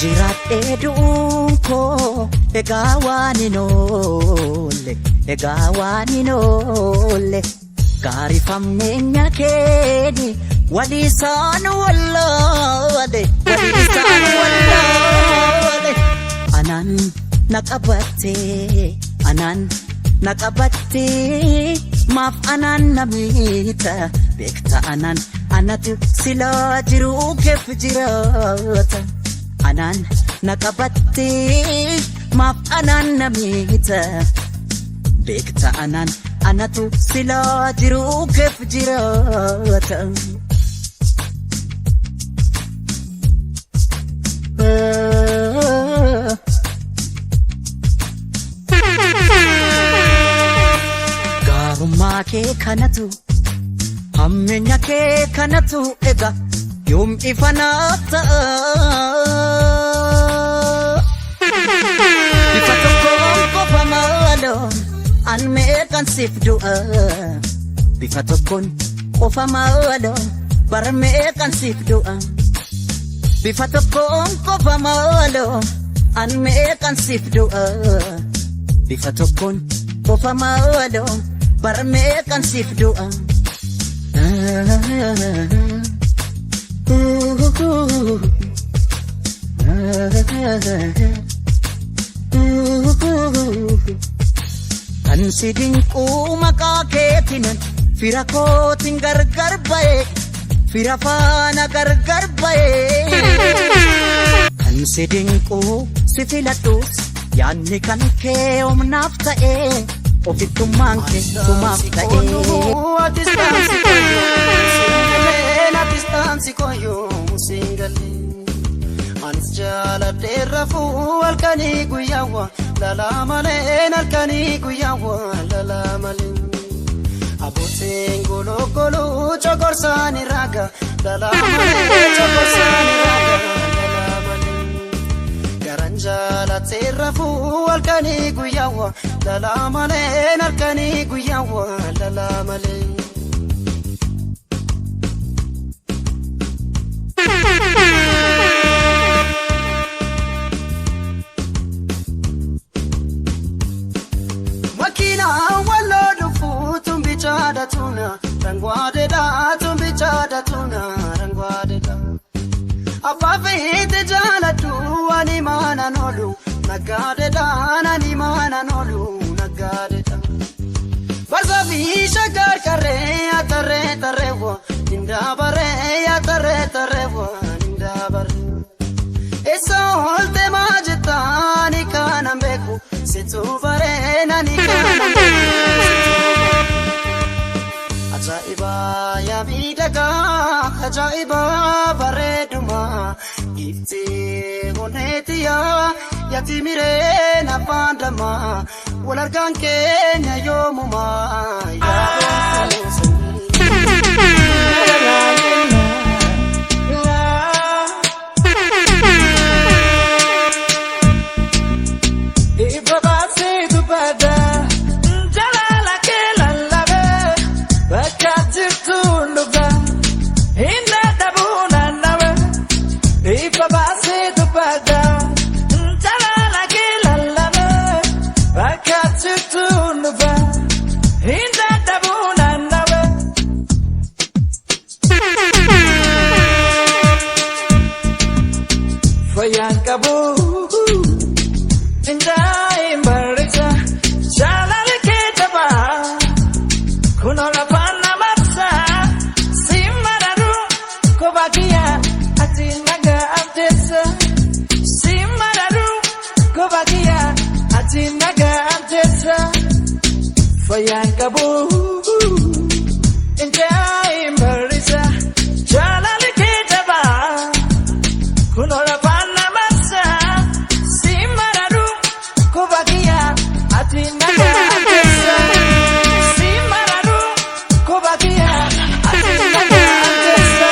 Jiraadhee du'uun koo egaa waan hin oolle, egaa waan hin oolle. Gaarifamneenya keeni walii isaan wallaale, walii isaan wallaale. Anaan na qabattee, anaan na qabattee, maaf anaan na miita? Beekta anaan anatu silaa jiruu keef jiraata. Anaan na qabattee, maaf anaan na miita? Beekta anaan anatu silaa jiruu keef jiraata. Gaarummaa kee kanatu, hammeenya kee kanatu, egaa yoom ifa naaf ta'a? Bifa tokkoon qofa maaloo an meeqan siif du'a? Bifa tokkoon qofa maaloo bara meeqan siif du'a? Bifa tokkoon qofa maaloo an meeqan siif du'a? Bifa tokkoon qofa maaloo bara meeqan siif du'a? Kan si dinquu maqaa keetinan fira kootiin gargar ba'e, fira faana gargar ba'e. Kan si dinquu si filadhus yaadni kan kee humnaaf ta'e, ofittummaan kee sumaaf ta'e. Atis taansi koyyoo singalee, atis taansi koyyoo singalee. Anis jaaladhee rafuu halkanii guyyaawwa lalaa malee, halkanii guyyaawwa lalaa malee. Abbootiin goloo goloo coqorsaan raaga lalaa malee, coqorsaan raaga lalaa malee. Garan jaalatee rafuu halkanii guyyaawwa lalaa malee, halkanii guyyaawwa lalaa malee. Makiinaa walloo dhufuu tumbichaadha tuna rangwaadedha, tumbichaadha tuna rangwaadedha. Abbaa feete jaaladhu ani maanaan oolu naggaadedha, ani maanaan oolu naggaadedha. Barsaa fi shaggar qarree atarree tarreewwa nindabaree, atarree tarreewwa nindabaree. Eessa oolte maa jettaani kanan beeku situ baree, nani kanan beeku situ baree. Ajaa'iba yaa miidhagaa, ajaa'iba bareeduma, giiftii honneetiyaa yaati mireen afaan dammaa, wal argaan keenya yoomumaa yaa boontuu sanyii. Ifa baasee dubbata jaalala kee lallabee, bakka jirtu dhufa hin dadhabuu naannawe. Ifa baasee dubbata jaalala kee lallabee, bakka jirtu dhufa hin dadhabuu naannawe. Fayyaan qabu. Injaayin barreessa jaalala kee jabaa kunoo lafaan namarsa si mararu kophaa kiyya ati nagaa abdeessa, si mararu kophaa kiyya ati nagaa abdeessa. Fayyaan qabu. Injaayin barreessa jaalala kee jabaa kunoo lafaan namarsa si mararu kophaa kiyya ati nagaa abdeessa, si mararu kophaa kiyya ati nagaa abdeessa.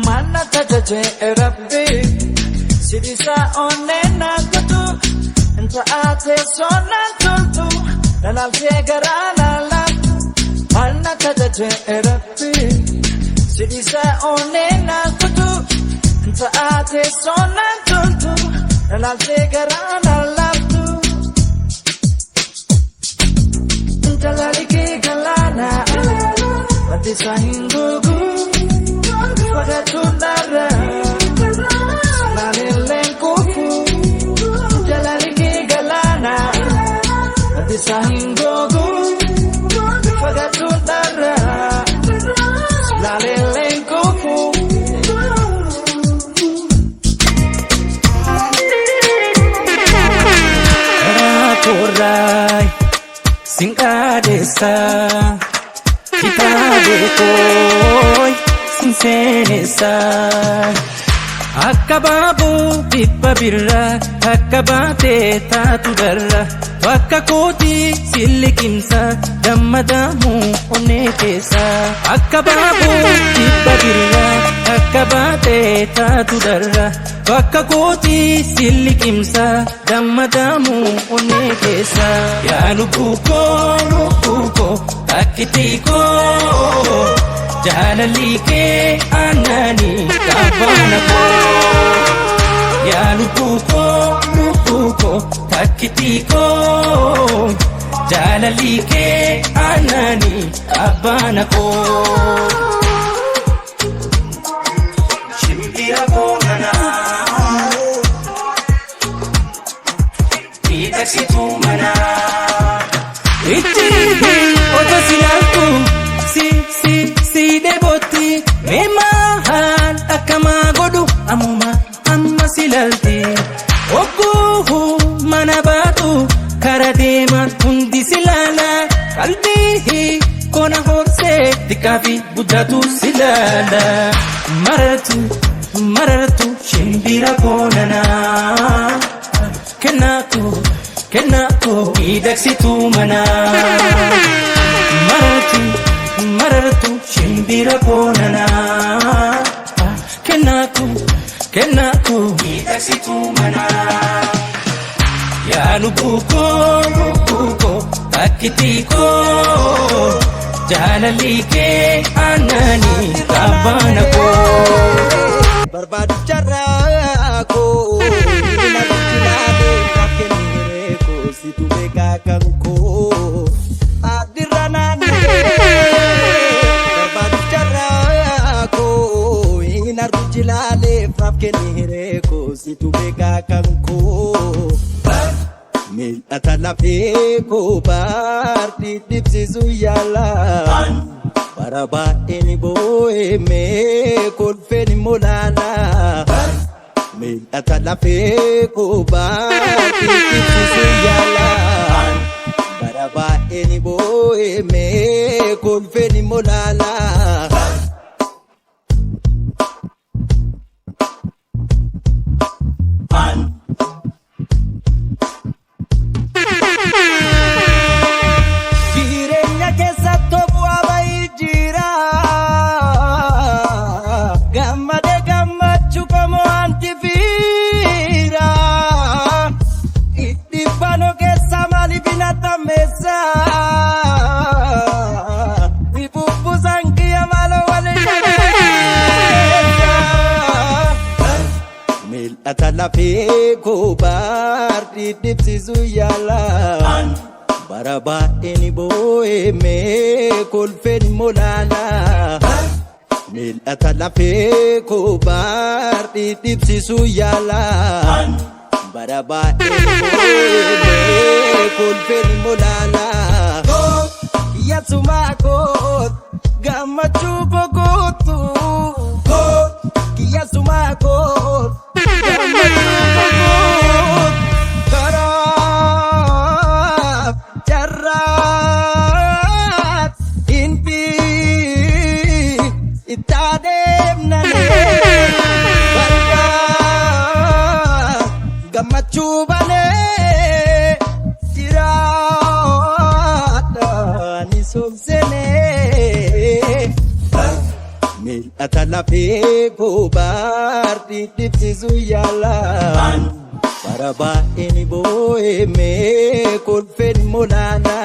Mana tajaajila Rabbi sidisa onnee kutu inta ate sonaan toltu lalaaltee garaa laalaatu. Mana tajaajila Rabbi. Maddi isaa onnee na kutu. Ta'aa teessoo naan toltu. Laaltee garaa na laaftu. Jaalali kee galaana. Maddi isaa hin gogu. Fagaatuun dharra. Laalelleen kufu. Jaalali kee galaana. Maddi isaa hin gogu. Fagaatuun dharra. Laalelleen kufu. Karaa koorraay sin qaadessa, kitaabee kooy sin seenessa. Akka baaboo dhibba birraa, akka baatee taatu darra, bakka kootii sin liqimsa, gammadaamu onnee keessa. Akka baaboo dhibba birraa, akka baatee taatu darra, bakka kootii sin liqimsa, gammadaamu onnee keessa. Yaa lubbuu koo, lubbuu koo, takkitii koo, jaalalli kee aannanii qabbana koo. Yaa lubbuu koo, lubbuu koo, takkitii koo, jaalalli kee aannanii qabbana koo. Shimbira koo manaa, miidhagsituu manaa. Itti otoo si ilaaltu si si si dheebotti, mee maal akkamaa godhu, ammuma amma si ilaalti. Ogguu mana baatu kara deeman hundi si ilaala, qalbii kona horsee xiqqaa fi guddaatu si ilaala. Marartu, marartu, shimbira koonanaa. Kennaa koo, kennaa koo, miidhagsituu manaa. Marartu, marartu, shimbira koonanaa. Kennaa koo, kennaa koo, miidhagsituu manaa. Yaa lubbuu koo, lubbuu koo, takkitii koo, jaalalli kee aannanii qabbana koo. Barbaadu carraa koo namichi laalee kenneeree koo situ beekaa kan koo addirra naanna'ee. Barbaadu carraa koo hin argu laalee kenneeree koo situ beekaa kan koo. Mil'ata lafee koo baardii dhibsiisu yaala. Bara baay'een boo'ee mee kolfeen immoo laala. Mil'ata lafee koo baardii dhibsiisu yaala. Bara baay'een boo'ee mee kolfeen immoo laala. Jireenya keessatti bu'aa bahii jira. Gammadee gammachuu qomoo anti fiira. Dhibbanoo keessa maaliif hin atammeessa? Bubbusan kiyya maaloo waliin dhageessa. Mil'ata lafee koo baardii dhibsiisu yaala. Bara baay'een boo'ee mee kolfeen immoo laala. Mil'ata lafee koo baardii dhibsiisu yaala. Bara baay'een boo'ee mee kolfeen immoo laala. Yasumaa koo gammachuu boqotu. Yasumaa koo gammachuu boqotu. Karaa carraa hin itti adeemnanee balbaa gammachuu banee jiraadha ni soomsenee. Mil'ata lafee koo baardii dhibsiisu yaala. Bara baay'een boo'ee mee kolfeen immoo laala.